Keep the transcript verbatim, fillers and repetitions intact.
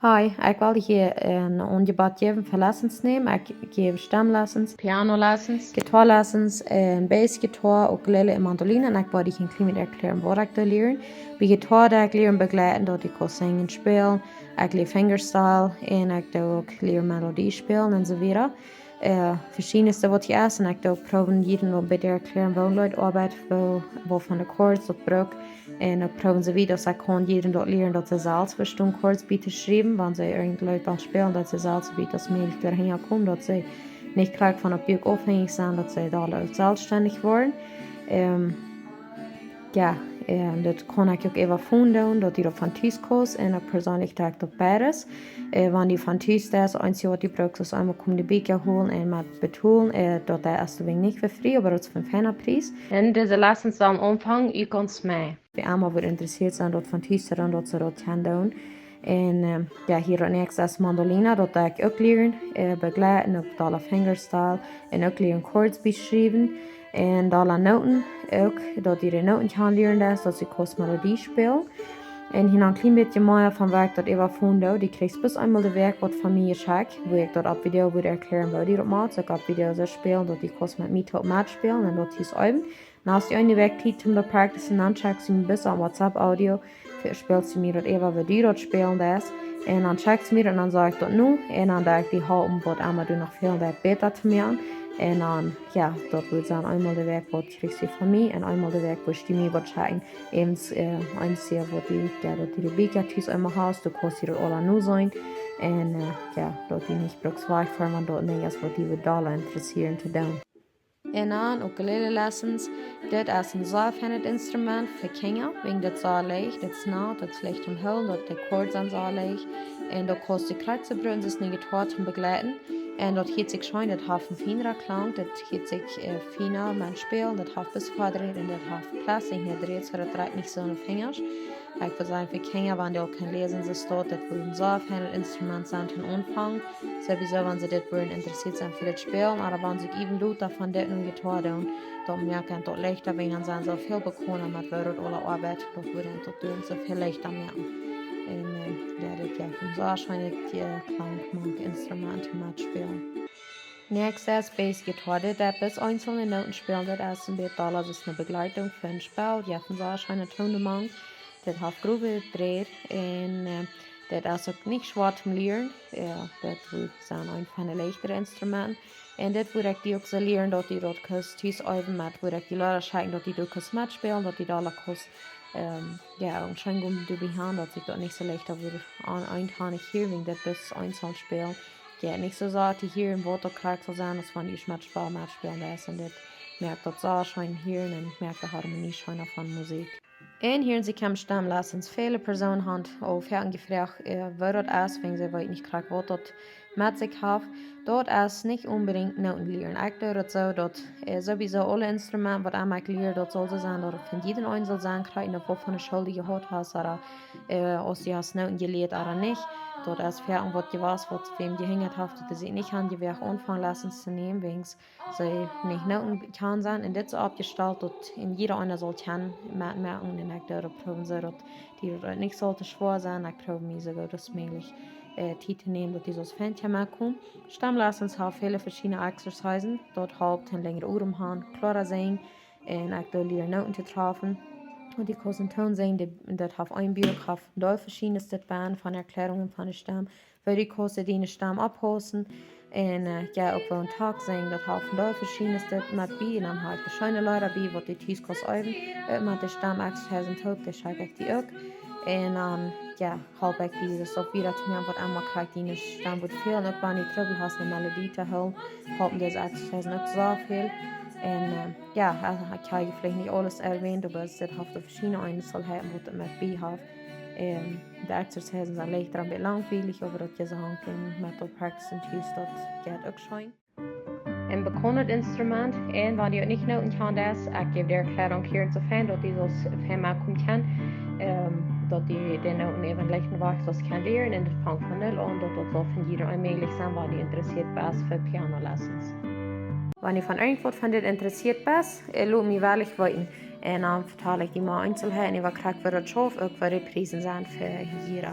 Hi, ekj well hia een Aunjebott jäwen fa Lessons nämen. Ekj jäw Stemlessons, Piano Lessons, Gitarre Lessons, een Bass Gitarre, Ukulele un Mandolin. Un ekj well hia een kjlien bät erkjlären waut ekj doa lieren. Bie Gitarre doo ekj lieren begleiten, daut ekj kaun sinjen, spälen. Ekj lia Fingerstyle un ekj doo uk lieren Melodie spälen un soo wieda. Äh, veschiedne waut hia es, un ekj doo proowen jieda noch een bät erkjlären woo een Leet oabeit, woo, waut fa Chords daut brukt. Un uk proowen soo wiet aus ekj kaun jieda daut lieren daut see selfst vestonen Chords bie to schriewen, wan see irjent Leet dan spälen, daut see selfst soo wiet aus mäajlich doahan komen, daut see nich krakjt von opp Buak aufhenjich sent, daut see doa uk selfststendich woaren. Ähm, jo, un daut kaun ekj uk äwa Phone doonen, daut du daut von Tus kaust, un uk perseenlich doo ekj daut beides. Äh, wan du von Tus deist, eensje waut du brukst es eemol komen de Bieekja holen un met betolen, äh, daut es doawäajen nich fa frie, oba daut es fa een feina Pries. Un dise Lessons sellen aunfangen, uk ons mea. Wäa emma waut interessieet sent, daut von Tus to doonen, daut see daut kjennen doonen. Un, ähm, jo, hia daut näakjste es Mandolina, daut doo ekj uk lieren, äh, begleiten, uk dolla Fingerstyle, un uk lieren Chords bieschriewen. Un dolla Noten, uk daut du de Noten kjanen lieren deist, daut du kaust Melodie spälen. Un hia noch een kjlien bät mea von waut ekj daut äwa Phone doo. Du kjrichst bloos eemol de Wäakj waut von mie jeschekjt, wua ekj daut opp Video woa erkjlären, woo du daut moakst. Uk opp Video soo spälen, daut du kaust met mie toop metspälen un daut du es äwen. Dan hast du eene Wäakj Tiet toom daut practicen, dan checkst du mie bloos aun WhatsApp Audio, späls du mie daut äwa woo du daut spälen deist. Un dan checkst du mie daut un dan saj ekj daut no. Un dan doo ekj die halpen waut emma du noch fält, daut bäta to moaken. Un dan, jo, daut woat dan eemol de Wäakj waut kjrichst du von mie un eemol de Wäakj woascht du mie waut schekjen. Äwent, äh, eensje waut du, jo, daut du de Bieekja tus emma hast, du kaust die daut aula no seenen. Un, äh, jo, daut du nich brukst wajchfoaren, wan daut nich es waut die woat dolla interessieet to doonen. Un dan Ukulele Lessons. Dit es een sea feinet Instrument fa Kjinja, wäajen daut sea leicht, daut es nat, daut es leicht toom hoolen, daut de Chords sent sea leicht. Un daut kaust du krakjt soo brucken aus eene Gitarre toom begleiten. Un daut hieet sikj scheen, daut haft een fienra Klang, daut hieet sikj, äh, fiena met spälen, daut haft bloos Vordreit un daut haft Plastik nich dreit, soo daut dreit nich soo aun de Finjasch. Ekj well sajen, fa Kjinja, wan dee aul kjennen läsen, soo daut daut woat een sea feinet Instrument sennen toom aunfangen. Sowieso, wan see dit woaren interessieet sennen fa dit spälen, oba wan see äwen lota von dit no Gitarre doonen, dan moakt daut leichta, wäajen dan sent see väl bekauntja met woo daut aula oabeit, daut woat daut doonen soo väl leichta moaken. Un, äh, jo, dit jeft een sea scheenet, äh, Klang mank Instrumenten metspälen. Näakjste es Bass Gitarre. Dit es eenzelne Noten spälen, dit es een bät dolla aus eene Begleitung fa een Spell. Jeft een sea scheena Toon doamank. Dit haft growe Dräd un, äh, dit es uk nich schwoa toom lieren. Jo, dit woat dan een von de leichtere Instrumenten. Un dit woa ekj die uk soo lieren, daut du daut kaust tus äwen met, woa ekj die Leeda schekjen, daut du daut kaust metspälen, daut du dolla kaust, ähm, jo, een scheen goot Jeheia han, daut sikj daut nich soo leicht woat aun eene Haunt hieren, wäajen dit es eenzeln spälen. Jo, nich soo sea to hieren, waut daut krakjt saul sennen, aus wan du met Spell metspälen deist. Un dit moakt daut sea scheen hieren un moakt de Harmonie scheena von Musikj. Un hia en sikj kjemt Stemlessons. Väle Persoonen han aul foaken jefroacht, äh, woo daut es, wäajen see weeten nich krakjt waut daut met sikj haft. Daut es nich onbedinjt Noten lieren. Ekj doo daut soo, daut, äh, sowieso aule Instrumenten waut emma ekj lia, daut saul soo sennen, daut et von jieda eena saul sennen, krakjt aus waut fa eene School du jehaut hast, ooda, äh, aus du hast Noten jelieet ooda nich. Daut es foaken waut jewast, waut wäm jehindat haft, daut see nich han jewoacht aunfangen Lessons to nämen, wäajen see nich Noten kjanen sennen. Un dit es oppjestalt, daut een jieda eena saul kjennen metmoaken. Un ekj doo daut proowen soo, daut die daut nich saul to schwoa sennen. Ekj proow mie soo goot aus mäajlich, äh, Tiet to nämen, daut du saust fein kjennen metkomen. Stemlessons haft väle veschiedne Exercisen. Daut halpt een lenjren Odem han, kloara sinjen. Un ekj doo lieren Noten to trafen. Un du kaust een Toon sinjen, dee, daut haft een Buak, haft een Deel veschiedne Step benn von Erkjläarungen von de Stemm. Woo du kaust diene Stemm oppaussen. Un, äh, jo, uk woo een Takt sinjen, daut haft een Deel veschiedne Step met bie. Un dan hab ekj de scheene Leeda bie, waut du tus kaust äwen. Uk met de Stem Exercisen toop, dee schekj ekj die uk. Un dan, jo, halp ekj die daut uk wieda to moaken, waut emma krakjt diene Stemm woat fälen. Uk wan du Trubbel hast, eene Melodie to hoolen, halpen dise Exercisen uk sea väl. Un, äh, jo, ekj hab veleicht nich aules erwähnt, oba et haft veschiedne Eenzelheiten, waut et met bie haft. Ähm, de Exercisen sent veleicht een bät langwielich, oba daut Jesank un met daut practicen tus, daut jeit uk scheen. Een bekauntet Instrument, un wan du nich Noten kjanst, ekj jäw de Erkjläarunk hia soo fein, daut du saust fein metkomen kjennen, ähm, daut du de Noten äwen leicht waut saust kjennen lieren, un daut fangt von null aun, daut daut saul fa jieda eena mäajlich sennen, wan du interessieet best fa Piano Lessons. Wan du von irjentwaut von dit interessieet best, äh, lot mie wellich weeten. Un dan vetal ekj die mea Eenzelheiten äwa krakjt woo daut schauft, uk waut de Priesen sent fa jieda.